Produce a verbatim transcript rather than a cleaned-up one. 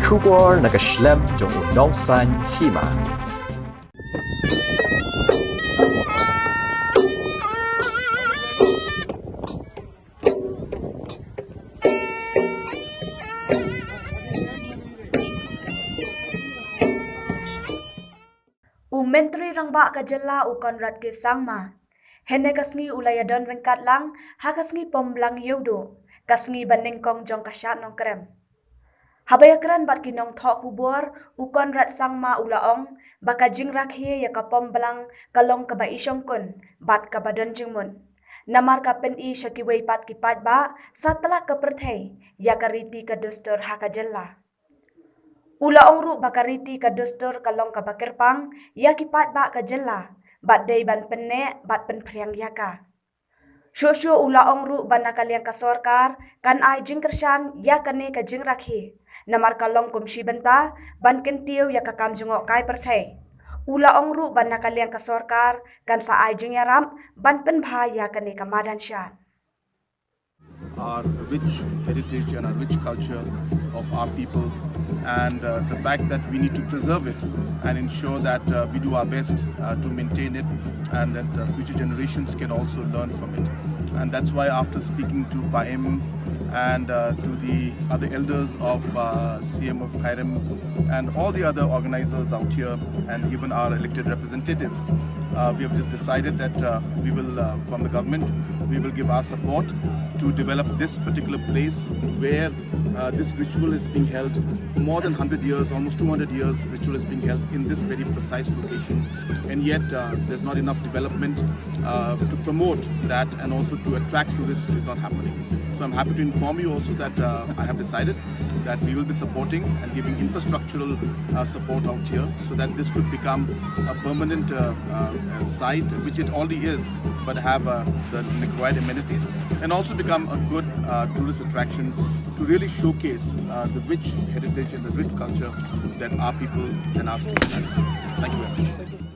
Khubor na ka shlem jong u nongsan hima. U Myntri Rangbah ka jylla u Conrad K Sangma, hynne ka sngi u la ïadon ryngkat lang ha ka sngi pom blang Ïewduh, ka sngi ba nyngkong jong ka shad Nongkrem. Haba ïakren bad ki nongthoh khubor, u Conrad Sangma u la ong ba ka jingrakhe ïa ka pom blang ka long kaba ishongkun bad kaba don jingmut. Namar ka pyni sha kiwei pat ki paidbah satlak ka pyrthei ïa ka riti ka dustur ha ka jylla. U la ong ruh ba ka riti ka dustur ka long kaba kyrpang ïa ki paidbah ka jylla bad dei ban pynneh bad pynphriang ïa ka. Shuh shuh u la ong ruh ba na ka liang ka sorkar kan ai jingkyrshan ïa kane ka jingrakhe, namar ka long kum shi bynta ban kyntiew ïa ka kam jngohkai pyrthei. U la ong ruh ba na ka liang ka sorkar kan sa ai jingïarap ban pynbha ïa kane ka madan shad. Our rich heritage and our rich culture of our people, and uh, the fact that we need to preserve it and ensure that uh, we do our best uh, to maintain it, and that uh, future generations can also learn from it. And that's why, after speaking to Paem and uh, to the other elders of uh, C M of Khyrim and all the other organizers out here, and even our elected representatives, uh, we have just decided that uh, we will, uh, from the government, we will give our support to develop this particular place where uh, this ritual is being held for more than one hundred years, almost two hundred years, ritual is being held in this very precise location. And yet, uh, there's not enough development uh, to promote that and also to attract tourists is not happening. So I'm happy to inform you also that uh, I have decided that we will be supporting and giving infrastructural uh, support out here so that this could become a permanent uh, uh, uh, site, which it already is, but have uh, the required amenities and also become a good uh, tourist attraction to really showcase uh, the rich heritage and the rich culture that our people and our state has. Thank you very much.